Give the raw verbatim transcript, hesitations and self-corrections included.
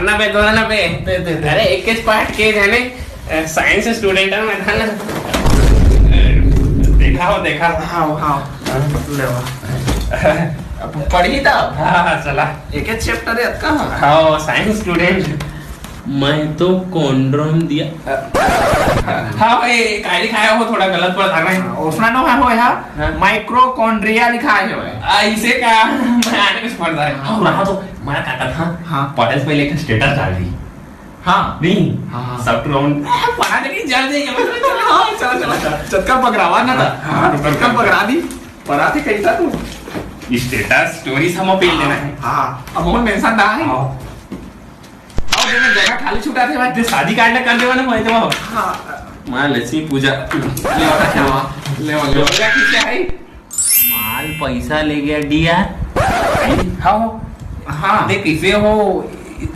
ना बे, दोहरा ना बे। दे, दे, दे। अरे, एक पाठ के जाने, अ, साइंस स्टूडेंट हूँ मैं, था ना। देखा हो, देखा। हाँ, हाँ। ले वा। अब पढ़ी था? हाँ, हाँ, चला। एक ही चैप्टर है, अतका? हाँ, साइंस स्टूडेंट। मैं तो कॉन्डोम दिया। हाँ भाई, काय लिखाया हो, थोड़ा गलत पढ़ा था मैं। हाँ, उसना नो है हो यार, हाँ। माइक्रोकॉन्ड्रिया लिखा है हो। आ, इसे का? मैं आने कुछ पढ़ता है। हाँ, रहा तो, मैं कहता था, हाँ। पढ़े से पहले एक स्टेटस डाल दी। हाँ। नहीं, हाँ, हाँ। सब राउंड पढ़ा देगी, जल्दी, जल्दी, जल्दी। हाँ, चलो, चलो, चलो। चटका पकड़ावा ना था। हाँ, चटका पकड़ा दी। पढ़ा थी कहीं था तू? स्टेटस स्टोरी सब पेल देना है। हाँ, अब मोहन मेंशन ना है। हाँ। अब जगह, जगह खाली छुटा थे भाई। ते शादी कार्ड ना कर देवा ना भाई, तो हाँ। माँ लक्ष्मी पूजा। ले वाला खेलवा। ले वाला। ले वाला किसे है? माल पैसा ले गया डियर। हाँ हो। हाँ। देख कैसे हो, इधर